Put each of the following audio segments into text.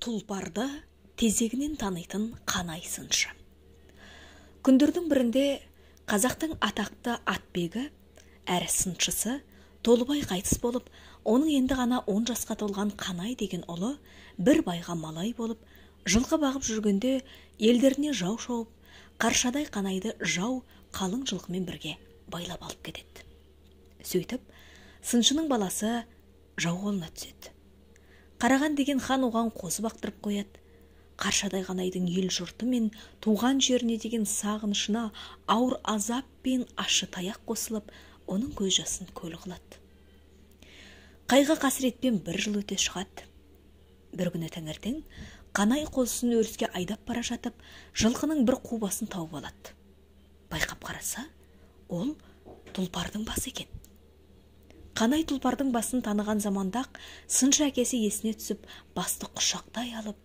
Тұлпарды тезегінен танитын Қанай сыншы. Күндердің бірінде қазақтың атақты атбегі әрі сыншысы Толыбай қайтыс болып, оның енді ғана 10 жасқа толған Қанай деген ұлы бір байға малай болып, жылқы бағып жүргенде елдеріне жау шауып, қаршадай Қанайды жау қалың жылқымен бірге байлап алып кетеді. Сөйтіп, сыншының баласы жау қолына түседі. Қараған деген хан оған қозы бақтырып қояды. Қаршадай Қанайдың ел жұрты мен туған жеріне деген сағынышына ауыр азап пен ащы таяқ қосылып, оның көз жасын көл қылады. Қайғы қасіретпен бір жыл өте шығады. Бір күні таңертең Қанай қозысын өріске айдап бара жатып, жылқының бір қу басын тауып алады. Байқап қараса, ол тұлпардың басы екен. Қанай тұлпардың басын таныған заманда-ақ сыншы әкесі есіне түсіп, басты құшақтай алып,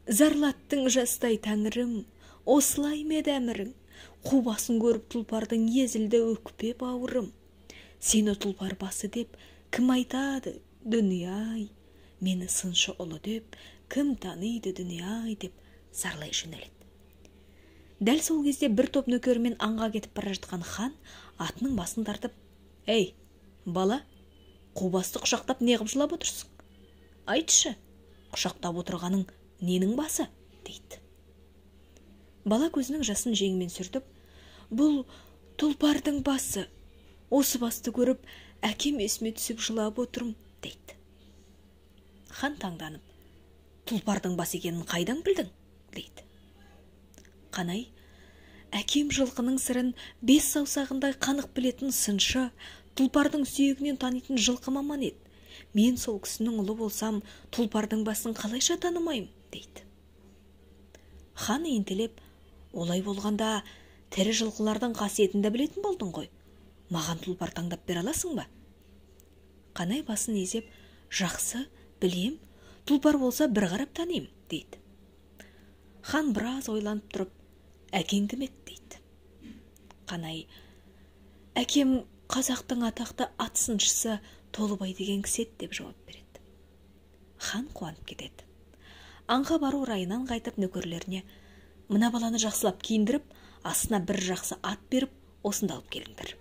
«Зарлаттың жастай тәңірім, осылай ма еді әмірің? Қу басын көріп тұлпардың езілді өкпе бауырым. Сені тұлпар басы деп кім айтады, дүние-ай? Мені сыншы ұлы деп кім таниды, дүние-ай?» деп зарлай жөнеледі. Дәл сол кезде бір топ нөкерімен аңға кетіп бара жатқан хан атының басын тартып, «Ей, бала, қу басты құшақтап неғып жылап отырсың? Айтшы, құшақтап отырғаның ненің басы?» дейді. Бала көзінің жасын жеңімен сүртіп, «Бұл тұлпардың басы. Осы басты көріп, әкем есіме түсіп жылап отырмын», дейді. Хан таңданып, «Тұлпардың басы екенін қайдан білдің?» дейді. Қанай, «Әкем жылқының сырын бес саусағындай қанық білетін сыншы, тұлпардың сүйегінен танитын жылқы маман еді. Мен сол кісінің ұлы болсам, тұлпардың басын қалайша танымаймын?» дейді. Хан ентелеп, «Олай болғанда тірі жылқылардың қасиетін де білетін болдың ғой. Маған тұлпар таңдап бере аласың ба?» Қанай басын изеп, «Жақсы, білем, тұлпар болса бір қарап танимын», дейді. Хан біраз ойланып тұрып, «Әкең кім еді?» дейді. Қанай, «Әкем қазақтың атақты ат сыншысы Толыбай деген кісі еді», деп жауап береді. Хан қуанып кетеді. Аңға бару райынан қайтып нөкерлеріне, «Мына баланы жақсылап киіндіріп, астына бір жақсы ат беріп, осында алып келіңдер.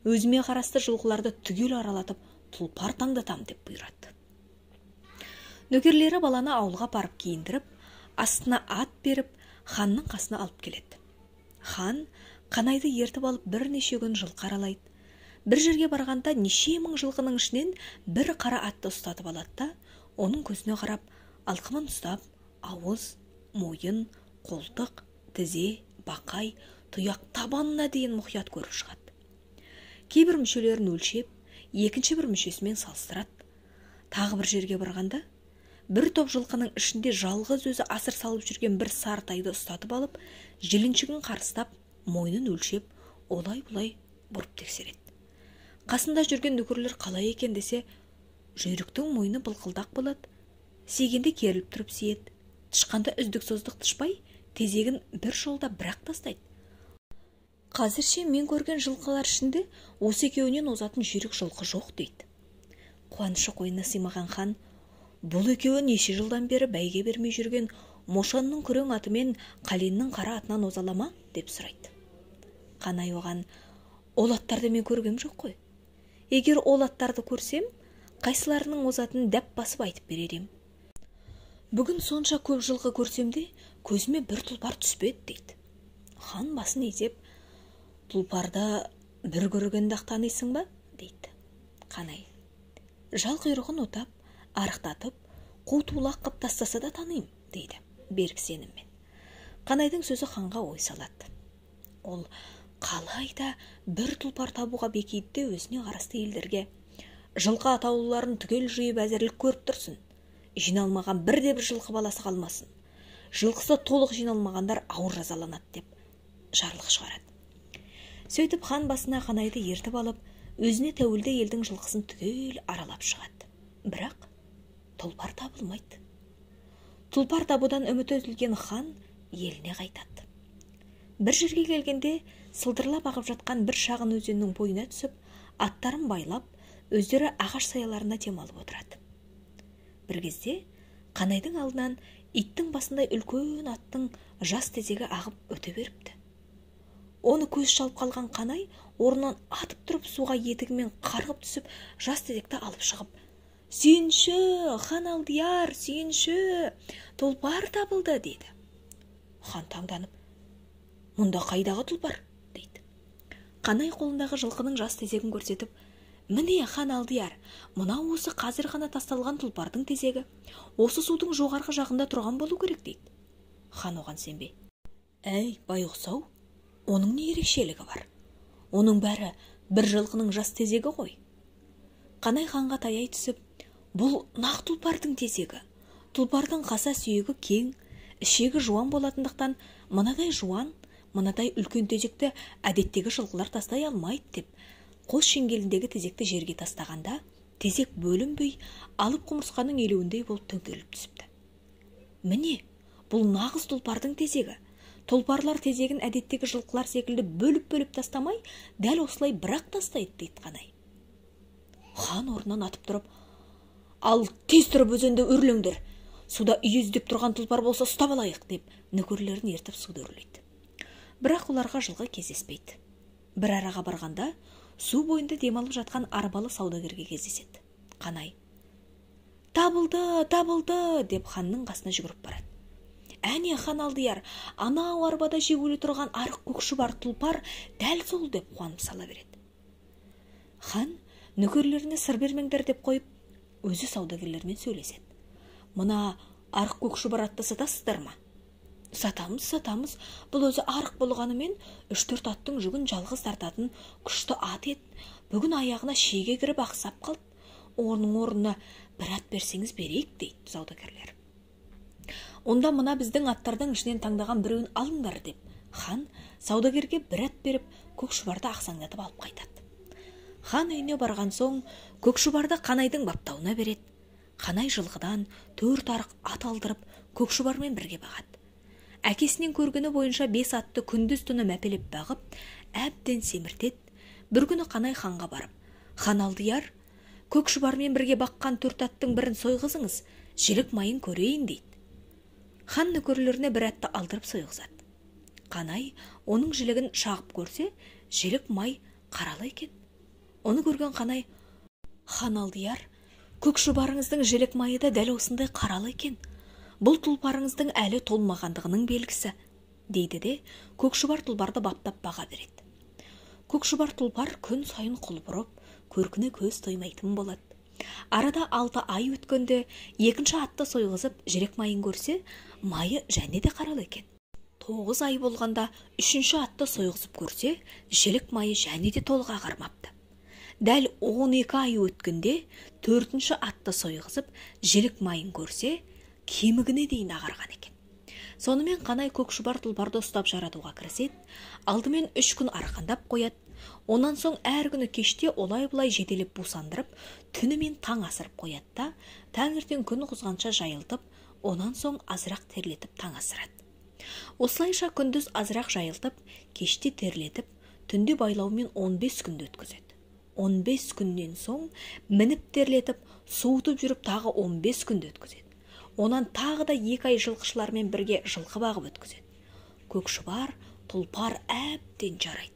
Өзіме қарасты жылқыларды түгел аралатып, тұлпар таңдатам», деп бұйырады. Нөкерлері баланы ауылға барып киіндіріп, астына ат беріп, ханның қасына алып келеді. Хан Қанайды ертіп алып бірнеше күн жылқы аралайды. Бір жерге барғанда неше мың жылқының ішінен бір қара атты ұстатып алады да, оның көзіне қарап, алқымын ұстап, ауыз, мойын, қолтық, тізе, бақай, тұяқ табанына дейін мұқият көріп шығады. Кейбір мүшелерін өлшеп, екінші бір мүшесімен салыстырады. Тағы бір жерге барғанда, бір топ жылқының ішінде жалғыз өзі асыр салып жүрген бір сары тайды ұстатып алып, жіліншігін қарыстап, мойнын өлшеп, олай-бұлай бұрып тексереді. Қасында жүрген нөкерлер қалай екен десе, жүйріктің мойны былқылдақ болады, сигенде керіліп тұрып сиеді, тышқанда үздік-создық тышпай, тезегін бір жолда бірақ тастайды. Қазірше мен көрген жылқылар ішінде осы екеуінен озатын жүйрік жылқы жоқ, дейді. Қуанышы қойнына сыймаған хан, «Бұл екеуі неше жылдан бері бәйге бермей жүрген Мошанның күрең атымен Қаленнің қара атынан озала ма?» деп сұрайды. Қанай оған, «Ол аттарды мен көргем жоқ қой. Егер ол аттарды көрсем, қайсыларының озатынын дәп басып айтып берер ем. Бүгін сонша көп жылқы көрсем де, көзіме бір тұлпар түспеді», дейді. Хан басын изеп, «Тұлпарды бір көргенде-ақ танисың ба?» дейді. Қанай, «Жал құйрығын отап, арықтатып, қу тулақ қып тастаса да танимын», дейді берік сеніммен. Қанайдың сөзі ханға ой салады. Ол қалай да бір тұлпар табуға бекиді де өзіне қарасты елдерге, «Жылқы атаулыларын түгел жиып әзірлік көріп тұрсын. Жиналмаған бірде-бір жылқы баласы қалмасын. Жылқысы толық жиналмағандар ауыр жазаланады», деп жарлық шығарады. Сөйтіп хан басына Қанайды ертіп алып, өзіне тәуелді елдің жылқысын түгел аралап шығады. Бірақ тұлпар табылмайды. Тұлпар табудан үміті үзілген хан еліне қайтады. Бір жерге келгенде сылдырлап ағып жатқан бір шағын өзеннің бойына түсіп, аттарын байлап, өздері ағаш саяларына демалып отырады. Бір кезде Қанайдың алдынан иттің басындай үлкен аттың жас тезегі ағып өте беріпті. Оны көз шалып қалған Қанай орнынан атып тұрып суға етігімен қарғып түсіп, жас тезекті алып шығып, «Сүйінші, хан алдияр, сүйінші, тұлпар табылды», дейді. Хан таңданып, «Мұнда қайдағы тұлпар?» дейді. Қанай қолындағы жылқының жас тезегін көрсетіп, «Міне, хан алдияр, мынау осы қазір ғана тасталған тұлпардың тезегі. Осы судың жоғарғы жағында тұрған болу керек», дейді. Хан оған сенбей, «Әй, байғұс-ау, оның не ерекшелігі бар? Оның бәрі бір жылқының жас тезегі ғой». Қанай ханға таяй түсіп, «Бұл нақ тұлпардың тезегі. Тұлпардың қаса сүйегі кең, ішегі жуан болатындықтан мынадай жуан, мынадай үлкен тезекті әдеттегі жылқылар тастай алмайды», деп қос шеңгеліндегі тезекті жерге тастағанда, тезек бөлінбей, алып құмырсқаның елуіндей болып төңкеріліп түсіпті. «Міне, бұл нағыз тұлпардың тезегі. Тұлпарлар тезегін әдеттегі жылқылар секілді бөліп-бөліп тастамай, дәл осылай бірақ тастайды», дейді Қанай. Хан орнынан атып тұрып, «Ал тез тұрып өзенді өрлеңдер, суда үй іздеп тұрған тұлпар болса ұстап алайық», деп нөкерлерін ертіп суды өрлейді. Бірақ оларға жылқы кездеспейді. Бір араға барғанда су бойында демалып жатқан арбалы саудагерге кездеседі. Қанай, «Табылды, табылды», деп ханның қасына жүгіріп барады. «Әне, хан алдияр, анау арбада жегулі тұрған арық көкшұбар тұлпар дәл сол», деп қуанып сала береді. Хан нөкерлеріне сыр бермеңдер деп қойып, өзі саудагерлермен сөйлеседі. «Мына арық көкшұбар атты сатасыздар ма?» «Сатамыз, сатамыз. Бұл өзі арық болғанымен 3-4 аттың жүгін жалғыз тартатын күшті ат еді. Бүгін аяғына шеге кіріп ақсап қалды. Оның орнына бір ат берсеңіз берейік», дейді саудагерлер. «Онда мына біздің аттардың ішінен таңдаған біреуін алыңдар», деп хан саудагерге бір ат беріп, көкшұбарды ақсаңдатып алып қайтады. Хан үйіне барған соң көкшұбарды Қанайдың баптауына береді. Қанай жылқыдан 4 арық ат алдырып, көкшұбармен бірге бағады. Әкесінен көргені бойынша 5 атты күндіз түні мәпелеп бағып, әбден семіртеді. Бір күні Қанай ханға барып, «Хан алдияр, көкшұбармен бірге баққан 4 аттың бірін сойғызыңыз, жілік майын көрейін», дейді. Хан нөкерлеріне бір атты алдырып сойғызады. Қанай оның жілігін шағып көрсе, жілік май қаралы екен. Оны көрген Қанай, «Хан алдияр, көкшұбарыңыздың жілік майы да дәл осындай қаралы екен. Бұл тұлпарыңыздың әлі толмағандығының белгісі», дейді де көкшұбар тұлпарды баптап баға береді. Көкшұбар тұлпар күн сайын құлпырып, көркіне көз тоймайтын болады. Арада 6 ай өткенде екінші атты сойғызып, жілік майын көрсе, майы және де қаралы екен. 9 ай болғанда үшінші атты сойғызып көрсе, жілік майы және де толық ағармапты. Дәл 12 ай өткенде төртінші атты сойғызып, жілік майын көрсе, кемігіне дейін ағарған екен. Сонымен Қанай көкшұбар тұлпарды ұстап жаратуға кіріседі. Алдымен 3 күн арқандап қояды. Онан соң әр күні кеште олай-бұлай жетелеп бусандырып, түнімен таң асырып қояды да, таңертең күн қызғанша жайылтып, онан соң азырақ терлетіп таң асырады. Осылайша күндіз азырақ жайылтып, кеште терлетіп, түнде байлаумен 15 күнді өткізеді. 15 күннен соң мініп терлетіп, суытып жүріп тағы 15 күнді өткізеді. Онан тағы да 2 ай жылқышылармен бірге жылқы бағып өткізеді. Көкшұбар тұлпар әбден жарайды.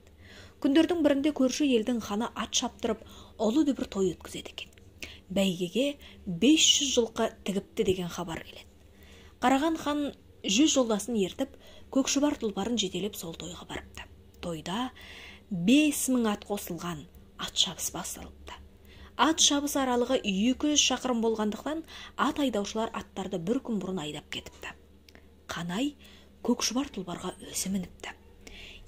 Күндердің бірінде көрші елдің ханы ат шаптырып, ұлы дүбір той өткізеді екен. Бәйгеге 500 жылқы тігіпті деген хабар келеді. Қараған хан 100 жолдасын ертіп, көкшұбар тұлпарын жетелеп сол тойға барыпты. Тойда 5000 ат қосылған ат шабыс басталыпты. Ат шабыс аралығы 200 шақырым болғандықтан ат айдаушылар аттарды бір күн бұрын айдап кетіпті. Қанай көкшұбар тұлпарға өзі мініпті.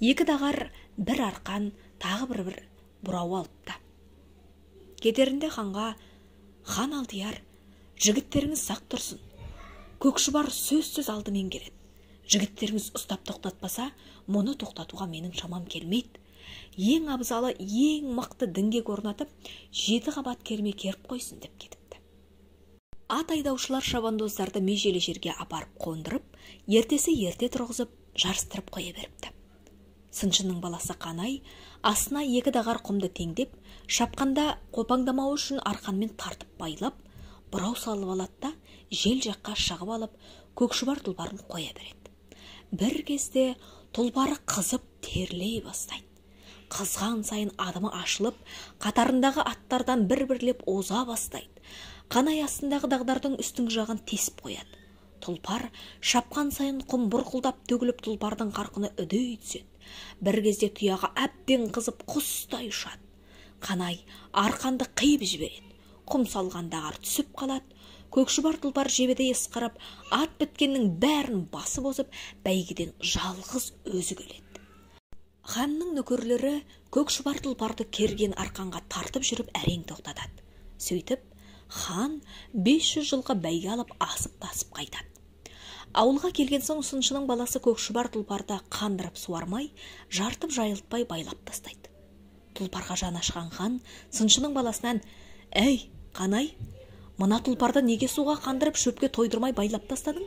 2 дағар, бір арқан, тағы бір бұрау алыпты. Кетерінде ханға, «Хан алдияр, жігіттеріңіз сақ тұрсын. Көкшұбар сөзсіз алдымен келеді. Жігіттеріңіз ұстап тоқтатпаса, мұны тоқтатуға менің шамам келмейді. Ең абзалы, ең мықты діңгек орнатып, 7 қабат керме керіп қойсын», деп кетіпті. Ат айдаушылар шабандоздарды межелі жерге апарып қондырып, ертесі ерте тұрғызып, жарыстырып қоя беріпті. Сыншының баласы Қанай астына 2 дағар құмды теңдеп, шапқанда қопаңдамау үшін арқанмен тартып байлап, бұрау салып алады да, жел жаққа шығып алып, көкшұбар тұлпарын қоя береді. Бір кезде тұлпары қызып терлей бастайды. Қызған сайын адымы ашылып, қатарындағы аттардан бір-бірлеп оза бастайды. Қанай астындағы дағдардың үстіңгі жағын тесіп қояды. Тұлпар шапқан сайын құм бұрқылдап төгіліп, тұлпардың қарқыны үдей түседі. Бір кезде тұяғы әбден қызып, құстай ұшады. Қанай арқанды қиып жібереді. Құм салған дағар түсіп қалады. Көкшұбар тұлпар жебедей ысқырып, ат біткеннің бәрін басып озып, бәйгеден жалғыз өзі келеді. Ханның нөкерлері көкшұбар тұлпарды керген арқанға тартып жүріп әрең тоқтатады. Сөйтіп, хан 500 жылқы бәйге алып асып-тасып қайтады. Ауылға келген соң сыншының баласы көкшұбар тұлпарды қандырып суармай, жартып жайылтпай байлап тастайды. Тұлпарға жаны ашқан хан сыншының баласынан: «Әй, Қанай, мына тұлпарды неге суға қандырып шөпке тойдырмай байлап тастадың?»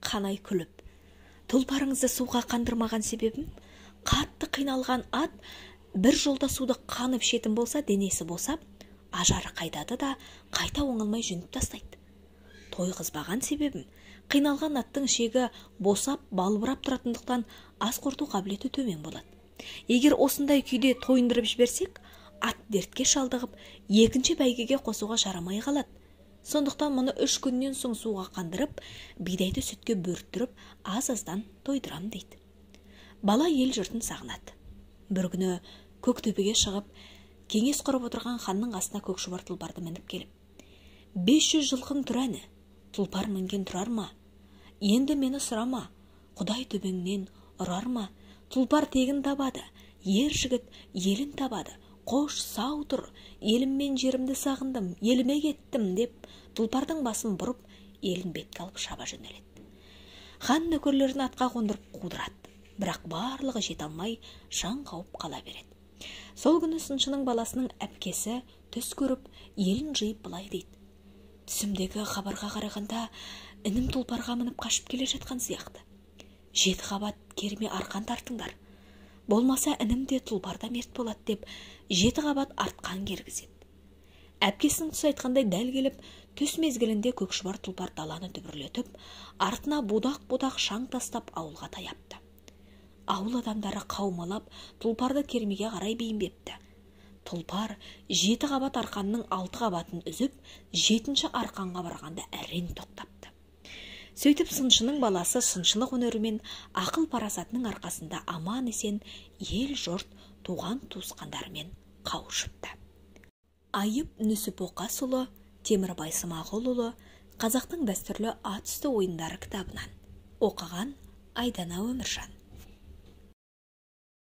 Қанай күліп: «Тұлпарыңызды суға қандырмаған себебім, қатты қиналған ат бір жолда суды қанып ішетін болса, денесі босап, ажары қайтады да қайта оңалмай жүніп тастайды. Тойғызбаған себебім, қиналған аттың ішегі босап, балбырап тұратындықтан ас қорыту қабілеті төмен болады. Егер осындай күйде тойындырып жіберсек, ат дертке шалдығып, екінші бәйгеге қосуға жарамай қалады. Сондықтан мұны 3 күннен соң суға қандырып, бидайды сүтке бөрттіріп, аз-аздан тойдырам», дейді. Бала ел жұртын сағынады. Бір күні көктөбеге шығып, кеңес құрып отырған ханның қасына көкшұбар тұлпарды мініп келіп: 500 жылқың тұр әні, тұлпар мінген тұрар ма? Енді мені сұрама, Құдай төбеңнен ұрар ма? Тұлпар тегін табады, ер жігіт елін табады. Қош, сау тұр, елім мен жерімді сағындым, еліме кеттім», деп тұлпардың басын бұрып, елін бетке алып шаба жөнеледі. Хан нөкерлерін атқа қондырып қудырады, бірақ барлығы жете алмай шаң қауып қала береді. Сол күні сыншының баласының әпкесі түс көріп, елін жиып былай дейді: «Түсімдегі хабарға қарағанда, інім тұлпарға мініп қашып келе жатқан сияқты. 7 қабат керме арқан тартыңдар. Болмаса інім де тұлпарда мерт болады», деп 7 қабат артқан кергізеді. Әпкесінің түс айтқандай дәл келіп, түс мезгілінде көкшұбар тұлпар даланы дүбірлетіп, артына будақ-будақ шаң тастап ауылға таяпты. Ауыл адамдары қаумалап, тұлпарды кермеге қарай бейімдепті. Тұлпар 7 қабат арқанның 6 қабатын үзіп, 7-ші арқанға барғанда әрең тоқтапты. Сөйтіп сыншының баласы сыншылық өнерімен ақыл парасатының арқасында аман есен ел жұрт туған туысқандарымен қауышыпты. Айып Нүсіп-Оқасұлы, Темірбай Смағұлұлы, Қазақтың дәстүрлі ат үсті ойындары кітабынан. Оқыған Айдана Өміржан.